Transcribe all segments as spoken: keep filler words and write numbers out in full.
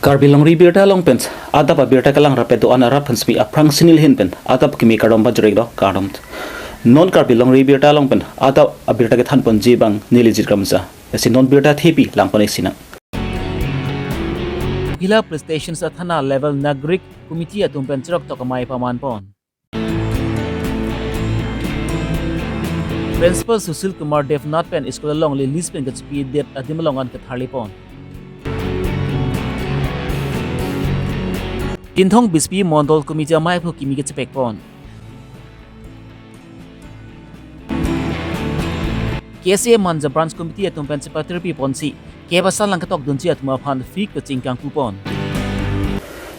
Karbi Longri Abirta along pen adap abirta kelang rapet do-an arap aphan semi aphrang sinil hin pen adap kimi kardom pajirek do kardom. Non Karbi Longri Abirta along pen adap abirta kethanponji abang neli Jit Kramsa. Lasi non birta thepi langpon-ik sinang. Chokihola Police Station athana level Nagarik Committee atum pen chiroktok amei pamanpon. Principal Sushil Kumar Devnath pen school alongle lease pen kachipidet adim along an katharlipon. Kinthong Bispi Mondol Committee amei aphu kimi kachepekpon. K S A Manja Branch Committee atum pen chepatirpi ponsi, kebasa lang ketokdunji atum aphan fee kachingkang pupon.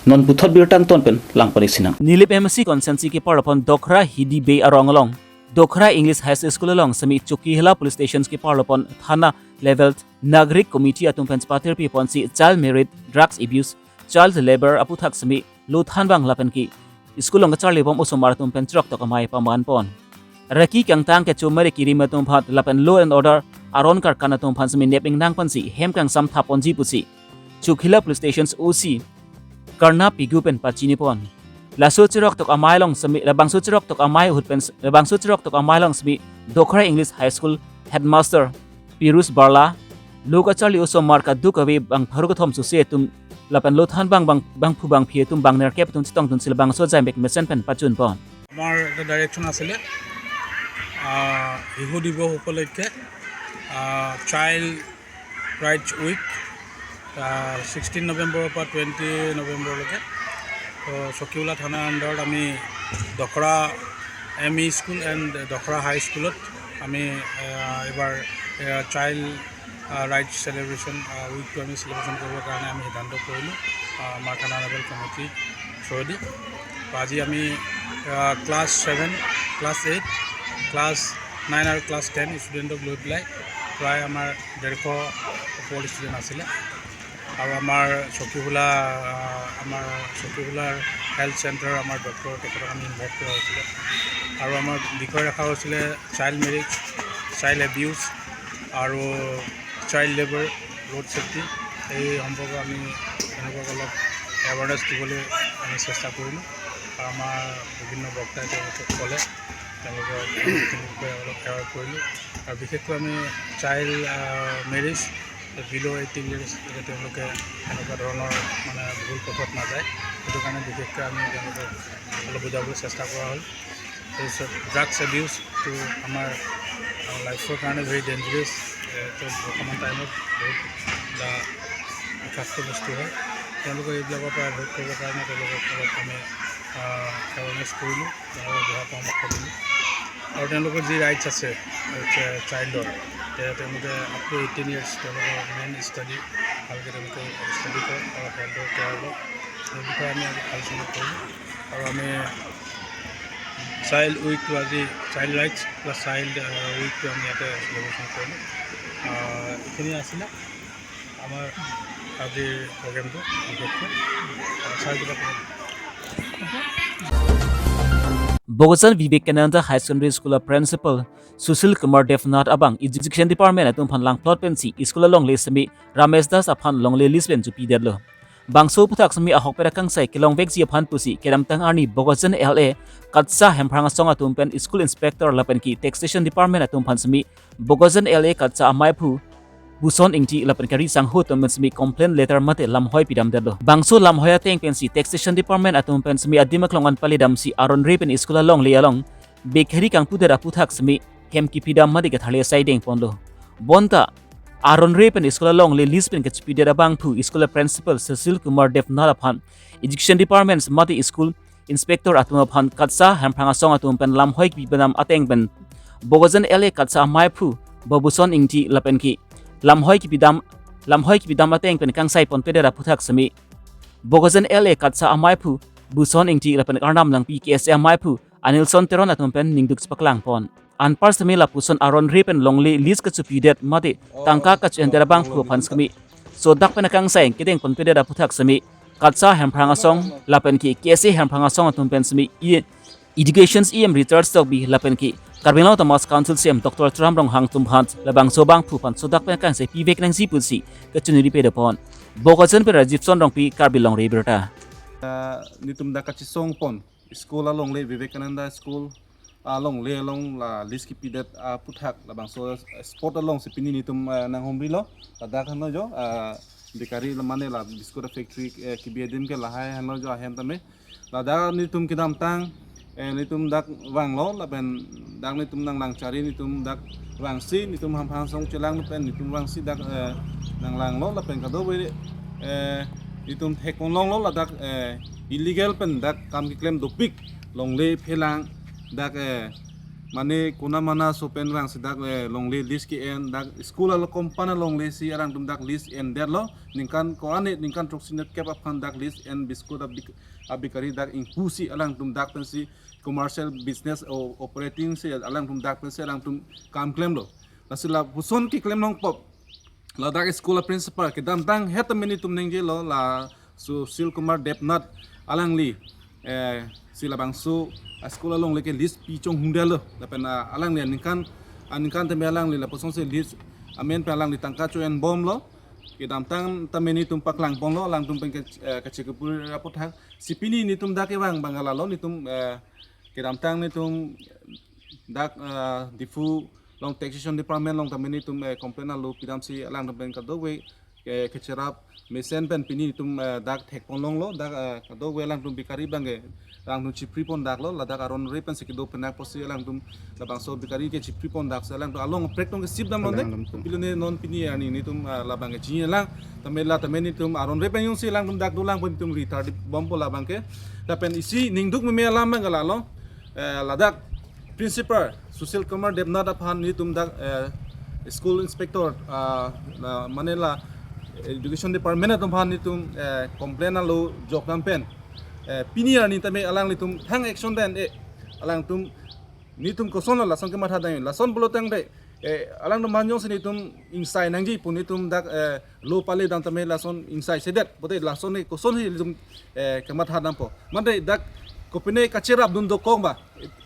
Non puthot birta angton pen langpon-ik sinang. Nilip M A C constituency keparlopon Dokhra Hidi Bey arong along Dokhra English High School along semi Chokihola Police Station keparlopon thana level Nagarik Committee atum pen chepatirpi ponsi child marriage, drugs abuse, child labour aputhak semi lo thanbang lapen ke school along kacharlibom osomar atum pen chiroktok amei pamanpon. Raki kangtang kecho mere kirim atum aphan lapen law and order aron karkan atum aphan semi nep ingnang pensi hem kangsam thapponji pusi Chokihola Police Station O C Karna Pigu pen pachinipon. Laso chiroktok amei along semi, labangso chiroktok amei ahut pen, labangso chiroktok amei along semi Dokhra English High School Headmaster Pirush Barla, lo kacharli osomar kadokave bang pharo kethom suse atum lapen lo thanbang bang, bangphu bangphi atum bang nerkep atum chetongdunsi labangso ajaimek mesen pen pachunpon. আমাৰ এটা ডাইৰেকশ্যন আছিলে, আহ, শিশু দিৱস উপলক্ষে, আহ, child rights week, আহ, ছিক্সটিন নৱেম্বৰৰ পৰা টুৱেণ্টি নৱেম্বৰলৈকে। তো চকিহোলা থানাৰ আণ্ডাৰত আমি দখৰা এম ই স্কুল এণ্ড দখৰা হাই স্কুলত আমি, আহ, এইবাৰ, আহ, চাইল্ড, আহ, ৰাইটছ চেলিব্ৰেশ্যন, আহ, উইকটো আমি চেলিব্ৰেশ্যন কৰিবৰ কাৰণে আমি সিদ্ধান্ত কৰিলোঁ, আহ, আমাৰ থানা লেভেল কমিটিৰ থ্ৰুৱেদি। তো আজি আমি, আহ, class seven, class eight, class nine আৰু ক্লাছ টেন ষ্টুডেণ্টক লৈ পেলাই প্ৰায় আমাৰ ডেৰশ ওপৰ ষ্টুডেণ্ট আছিলে। আৰু আমাৰ চকীহোলা, আহ, আমাৰ চকীহোলাৰ হেল্থ চেণ্টাৰৰ আমাৰ ডক্টৰ তেখেতক আমি ইনভাইট কৰা হৈছিলে। আৰু আমাৰ বিষয় ৰখা হৈছিলে চাইল্ড মেৰিজ, চাইল্ড এবিউজ আৰু চাইল্ড লেবাৰ, ৰোড ছেফটি। এই সম্পৰ্কে আমি তেওঁলোকক অলপ এৱাৰনেছ দিবলৈ আমি চেষ্টা কৰিলোঁ। আৰু আমাৰ বিভিন্ন বক্তাই তেওঁলোকক ক'লে, তেওঁলোকৰ বিষয়ে অলপ এৱাৰ কৰিলোঁ। আৰু বিশেষকৈ আমি চাইল্ড, আহ, মেৰিজ, বিল' এইটিন ইয়াৰ্ছ, যাতে তেওঁলোকে এনেকুৱা ধৰণৰ মানে ভুল পথত নাযায়, সেইটো কাৰণে বিশেষকৈ আমি তেওঁলোকক অলপ বুজাবলৈ চেষ্টা কৰা হ'ল। তাৰপিছত ড্ৰাগছ এবিউজটো আমাৰ, আহ, লাইফৰ কাৰণে ভেৰি ডেঞ্জাৰাছ, এইটো বৰ্তমান টাইমত বহুত এটা বিষাক্ত বস্তু হয়। তেওঁলোকক এইবিলাকৰ পৰা এভইড কৰিবৰ কাৰণে তেওঁলোকক অলপ আমি, আহ, এৱাৰনেছ কৰিলোঁ। তেওঁলোকক দিহা পৰামৰ্শ দিলোঁ। আৰু তেওঁলোকৰ যি ৰাইটছ আছে, চা-, চাইল্ডৰ, তে-, তেওঁলোকে আপ টু এইটিন ইয়াৰ্ছ তেওঁলোকৰ মেইন ষ্টাডি, ভালকৈ তেওঁলোকে ষ্টাডি কৰক আৰু হেল্থৰ কেয়াৰ লওক। সেই বিষয়ে আমি আজি আলোচনা কৰিলোঁ। আৰু আমি চাইল্ড উইকটো আজি, চাইল্ড ৰাইটছ প্লাছ চাইল্ড, আহ, উইকটো আমি ইয়াতে চেলিব্ৰেশ্যন কৰিলোঁ। আহ, এইখিনি আছিলে আমাৰ আজিৰ প্ৰগ্ৰেমটো বিশেষকৈ। আহ, ছাৰ, কিবা ক'ব নেকি? Bokajan Vivekananda High Secondary School a Principal Sushil Kumar Devnath abang Education Department atum aphan langplot pensi school alongle semi Ramesh Das aphan longle lease pen chepidetlo. Bangso aputhak semi ahokpet akangsai kelongvekji aphan pusi kedamtang arni Bokajan L A Katsa Hemphrang Asong atum pen School Inspector lapen ke Taxation Department atum aphan semi Bokajan L A Katsa ameiphu Buson Ingti lapen ke ri sangho atum pen semi complaint letter mate lamhoi pidamdetlo. Bangso lamhoi ateng pensi Taxation Department atum pen semi adim aklong an palidamsi Aron Re pen school alongle along bakery kangpudet aputhak semi hem kipidam mate ketharli asai dengponlo. Bonta Aron Re pen school alongle lease pen kachipidet abangphu school a Principal Sushil Kumar Devnath aphan Education Department mate School Inspector atum aphan Katsa Hemphrang Asong atum pen lamhoi kipidam ateng pen Bokajan L A Katsa ameiphu Babuson Ingti lapen ke lamhoi kipidam, lamhoi kipidam ateng pen kangsai ponpedet aputhak semi Bokajan L A Katsa ameiphu Buson Ingti lapen Arnam Langpi, K S A ameiphu Anilson Teron atum pen ningduk chepaklangpon. Anpar semi lapuson Aron Re pen longle lease kachipidet mate tangka kachi-endet abangphu aphan semi sodak pen akangsai kedengponpedet aputhak semi Katsa Hemphrang Asong lapen ke K S A Hemphrang Asong atum pen semi e-, Education E M Richard Tokbi lapen ke Karbi Anglong Autonomous Council C E M Doctor Tuliram Ronghang atum aphan labangso abangphu aphan sodak pen akangsai pivek nangji pusi kachiniri pedopon. Bokajan pen Rajiv Son Rongpi, Karbi Longri Abirta. Ah, netum dak kachesong pon school alongle, Vivekananda School alongle along la lease kipidet aphuthak labangso spot alongsi pini netum, ah, nanghumrilo. Ladak henlo jo, ah, bakery la mane la biscuit factory, eh, kibi adim ke lahai henlo jo ahem tame. Ladak netum kedamtang, eh, netum dak vanglo lapen dak netum nanglang chari, netum dak vangsi netum hamphang asong chelang pen netum vangsi dak, eh, nanglanglo lapen kadokave, eh, netum thekponlonglo ladak, eh, illegal pen dak kam keklem dopik longle phelang dak, eh, mane kona mana so pen vangsi dak, eh, longle lease ke-en dak school along compound alongle si alangtum dak lease endetlo ningkan ko-an, ningkan throksi netkep aphan dak lease en biscuit abik- abikari dak ingpusi alangtum dak pensi commercial business o operating si alangtum dak pensi alangtum kam klemlo. Lasi lapuson keklem nangpo. Ladak school a principal kedamtang het tame netum ningjelo la Sushil Kumar Debnath alangli, eh, si labangso a school alongle ke lease pi chonghundetlo. Lapen, ah, alangli aningkan, aningkan tame alangli lapuson si lease amen pen alangli tangka cho-enbomlo. Kedamtang tame netum paklangponlo, alangtum pen ke, eh, kachekupuri aphuthak. Si pini netum dak kevang abang ke lalo netum, eh, kedamtang netum dak, eh, Diphu along taxation department along tame netum, eh, complaint alo pidamsi alangtum pen kadokave, eh, kacherap mesen pen pini netum, eh, dak thekponlonglo, dak, eh, kadokave alangtum bakery abang ke alangtum chipripon daklo, ladak aron re pensi kedo penak pusi alangtum labangso bakery ke chipripon daksi alangtum along prek tong kesip damlo de. Along along. Pilone non pini arni netum, ah, labang ke chini lang. Tame la tame netum aron re pen jongsi alangtum dak dolang pon netum ri tardip bompo labang ke. Lapen isi ningduk meme alam abang ke lalo. Eh, ladak principal Sushil Kumar Debnath aphan netum dak, eh, school inspector, ah, la, mane la education department atum aphan netum, eh, complaint alo jokdam pen. Eh, pini arni tame alanglitum thang action den, eh, alangtum netum kosonlo lason kematha dang, lason pulo tangte, eh, alangtum manjong si netum ingsai nangji pu netum dak, eh, lo pale dam tame lason ingsai sedet, bote lason ne kosonsi netum, eh, kematha dampo. Mate dak kopine kacherapdun dokok ma,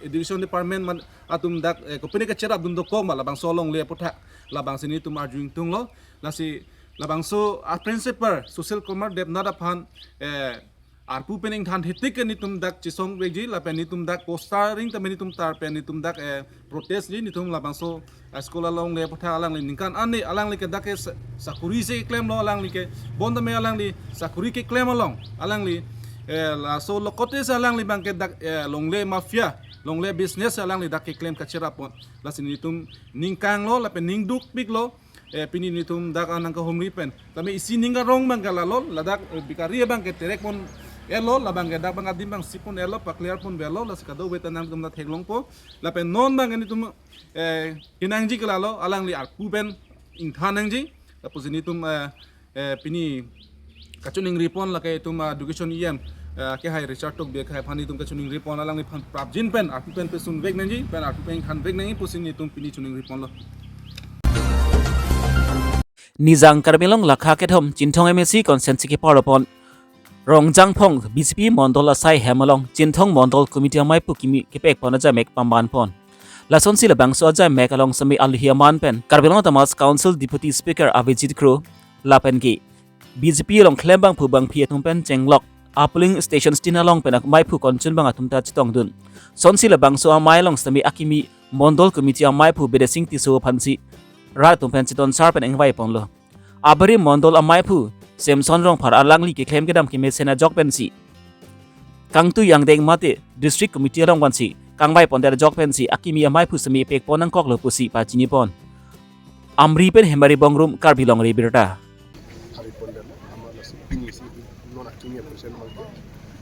education department man atum dak, eh, kopine kacherapdun dokok ma labangso alongle aphuthak, labangsi netum arju ingtunglo. Lasi labangso a principal Sushil Kumar Debnath aphan, eh, arpu pen ingthan thetik ke netum dak chesongvekji lapen netum dak poster ring tame netum tar pen netum dak, eh, protest ji netum labangso, eh, school alongle aphuthak alangli ningkan arni alangli ke dak ke sa-, sakuri si klemlo alangli ke bon tame alangli sakuri keklem along alangli, eh, laso lokote si alangli abang ke dak, eh, longle mafia, longle business alangli dak keklem kacherap pon. Lasi netum ningkanglo lapen ningdukpiklo. Eh, pini netum dak anang kahumri pen. Tame isi ning arong abang ke lalo, ladak, eh, bakery abang ke terek pon elo, labang ke dak abang adim abang sipon elo, pakliar pon velo, lasi kadokave ta nangtum ta theklongpo. Lapen non abang ke netum, eh, kenangji ke lalo, alangli arpu pen ingthan nangji. Lapusi netum, eh, eh, pini kachiningri pon lake itum, ah, education E M, eh, ke hai Richard Tokbi ke hai aphan itum kachiningri pon alangliphan prapjin pen, arpu pen pesunvek nangji, pen arpu pen ingthanvek nangji pusi netum pini chiningri ponlo. Nijang Karbi Anglong lakha kethom Chinthong M A C constituency kepar pon Rongjangphong B J P mondol asai hem along Chinthong mondol committee amaipu kimi kepek pon ajaimek pamban pon. Lasonsi labangso ajaimek along semi aluhi aman pen Karbi Anglong Autonomous Council Deputy Speaker Avijit Kro lapen ke B J P along klembangphu bangphi atum pen chenglok a polling station tin along pen amaiphu konchunbang atum ta chetongdun. Sonsi labangso amei along semi akimi mondol committee amaiphu Bidya Sing Tisso aphansi rat atum pen chetonsar pen ingvai ponlo. Abari mondol amaiphu Samson Rongphar alangli keklem kedam kemesen ajok pensi kangtui angdeng mate district committee along vansi kangvai pondet ajok pensi akimi amaiphu semi pek pon nangkoklo pusi pachini pon. Amri pen Hemari Bongrung, Karbi Longri Abirta. Hari pon dan ama nasi pini si non akimi apusen mangke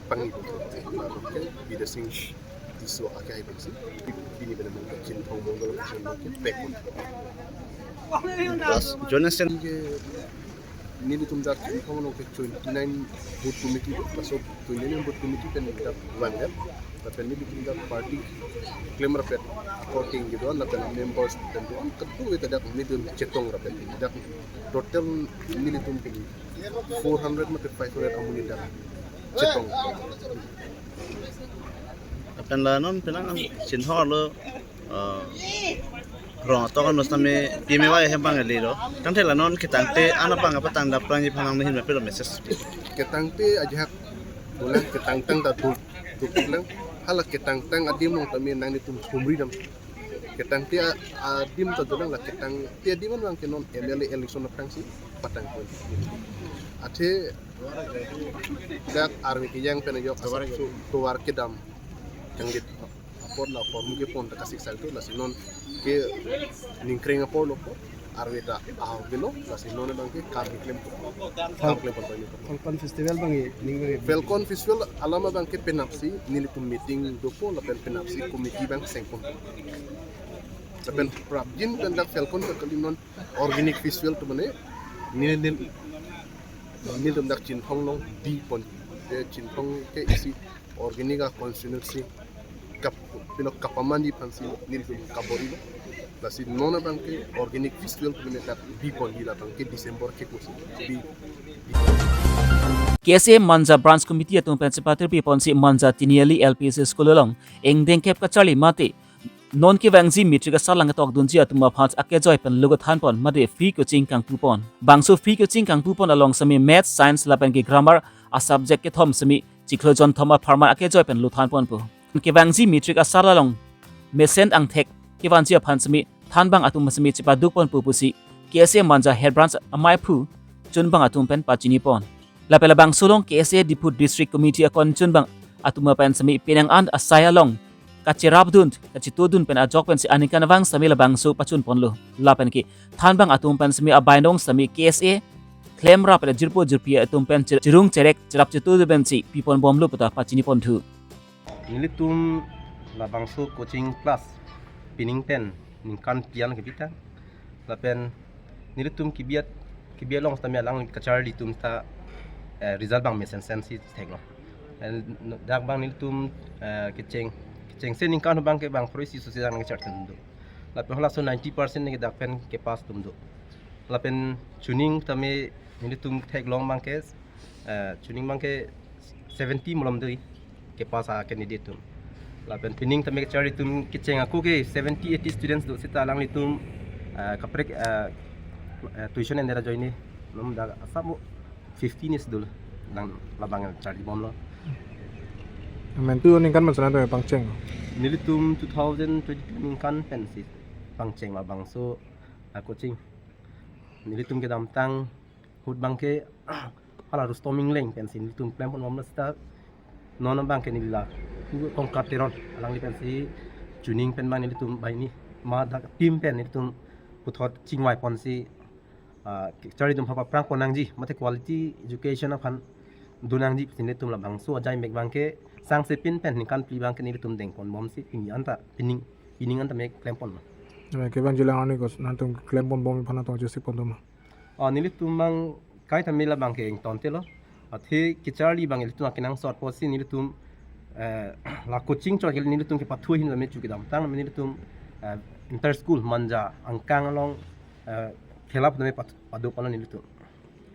pangi pon. Bidya Sing Tisso akai pensi. Pini pen mangke Chinthong mondol apusen mangke pek pon. Plus Jonathan ke nelitum dak Chinthong along ke twenty-nine booth committee do, laso twenty-nine booth committee pen dak one ya. Lapen nelitum dak party klem rapet according gitu, lapen members pen do, kadokave ta dak nelitum chetong rapet. Dak total nelitum pini four hundred mate five hundred amonit dak chetong. Lapen la non penang Chinthong lo, eh, Rong atok anus nami P M A Y ahem abang eli lo. Tangte la non ketangte an abang apatang dap prang iphan nangli hin mapelo message. Ketangte ajahak bulan ketangtang ta duk duk lang. Hala ketangtang adim along tame nanglitum sumri dam. Ketangte a- adim ta dolang, la ketangte adim an abang ke non M L A election aphrangsi patang pon. Athe dak army kejang pen ajok asap su tovar kedam. Jangdit apor la form kepon ta kasik sal tu, lasi non ke ningkreng apor lo ko army ta ahok kelo, lasi non abang ke kam klem, kam klem pon pon. Falcon Festival abang e, ning abang e. Falcon Festival alam abang ke penapsi nelitum meeting dopo lapen penapsi committee abang sengpon. Lapen prapjin pen dak Falcon ke kali non organic festival atum mane neli, neli, nelitum dak Chinthong along bipon. Ye Chinthong ke isi organic a constituency kap, pilo kapamandi aphansi nelitum kabor-ilo. Lasi non abang ke organic festival atum mane dak bipon, di la abang ke December ke kusi bi. K S A Manja Branch Committee atum pen chepatir piponsi Manja Tiniali L P S School along ingdeng kep kacharli mate non kevangji matric asar lang ketok dunji atum aphan akejoi pen logo thanpon mate free coaching kangpupon. Bangso free coaching kangpupon along semi maths, science lapen ke grammar a subject kethom semi chiklo jonthom apharman akejoi pen lo thanponpo. Kevangji matric asar along mesen angthek kevanji aphan semi thanbang atum semi chepadukponpo pusi K S A Manja Head Branch amaiphu chunbang atum pen pachinipon. Lapen labangso along K S A Diphu District Committee akon chunbang atum pen semi penang an asai along kacherapdun kachetodun pen ajok pensi aningkanvang semi labangso pachunponlo. Lapen ke thanbang atum pen semi abainong semi K S A klemrap pen jirpo jirpi atum pen chir- chirung cherek cherap chetodun pensi piponbomlo puta pachiniponthu. Nelitum labangso coaching class pining pen ningkan phli an kebitang. Lapen nelitum kebi-at, kebi-at along sitame alang kacharli atum ta, eh, result abang mesensen si theklong. And dak abang nelitum, eh, kecheng, kechengse ningkan abang ke bang pharo isi sose jang nangkecharli atum do. Lapen halaso ninety percent neke dak pen kepass atum do. Lapen chuning tame nelitum theklong abang ke, eh, chuning abang ke seventy malom do kepass a candidate atum. Lapen pining tame kacharli atum kecheng ako ke seventy eighty students do, seta alanglitum, eh, kaprek, eh, eh, tuition ender ajoine malom dak asap mo fifty ni si do, lang labang charlibomlo. Mentu ningkan man sana tu pangcheng? Nelitum two thousand twenty-two ningkan pensi pangcheng labangso, ah, coaching. Nelitum kedamtang ahut abang ke hala Rustom Engleng pensi nelitum klemponbomlo seta non abang ke neli la Kongkat Teron alangli pensi chuning pen abang nelitum banghini ma dak team pen nelitum puthot chingvaiponsi, ah, kacharli atum aphan paprangpon nangji mate quality education aphan do nangji pensi nelitum labangso ajai mek abang ke sangse pin pen ningkan phli abang ke nelitum dengponbomsi pini anta pining, pining anta mek klemponlo. Kevangji lang arni kos nangtum klemponbom aphan nangtum ajusik pon doma? Oh, nelitum abang kaita me labang ke ingtontelo. Athe kacharli abang nelitum akenangsot apotsi nelitum, eh, la coaching chot ke nelitum kepathu ahin tame chu kedamtang tame nelitum, eh, inter school Manja angkang along, eh, khela tame pat- padoponlo nelitum.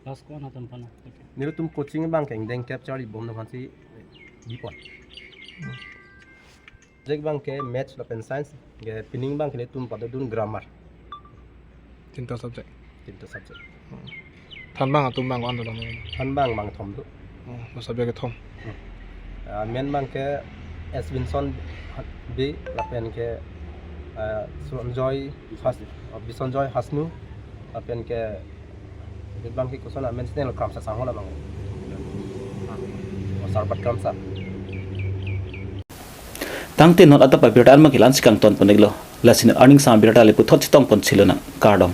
Class ko-an atum aphan? Okay. Nelitum coaching abang ke ingdeng kep charlibom atum aphansi bipon. Subject abang ke maths lapen science, ke pining abang ke nelitum padodun grammar. Tinta subject. Tinta subject. Hmm. Thanbang atum abang ko-an do? Thanbang abang thom do. Oh, lo subject kethom. Hmm. Ah, main abang ke S Vinson Bey lapen ke, ah, Sonjoy Has-, ah, Bisonjoy Hasnu lapen ke abang ke koson amen sene lo Kramsa Sangho labang. Oh, Sarpat Kramsa. Tangte non adap abirta an abang ke la-ansi kangtonpon-iklo. Lasi arni aning sang abirta le puthot chetongponsilonang. Kardom.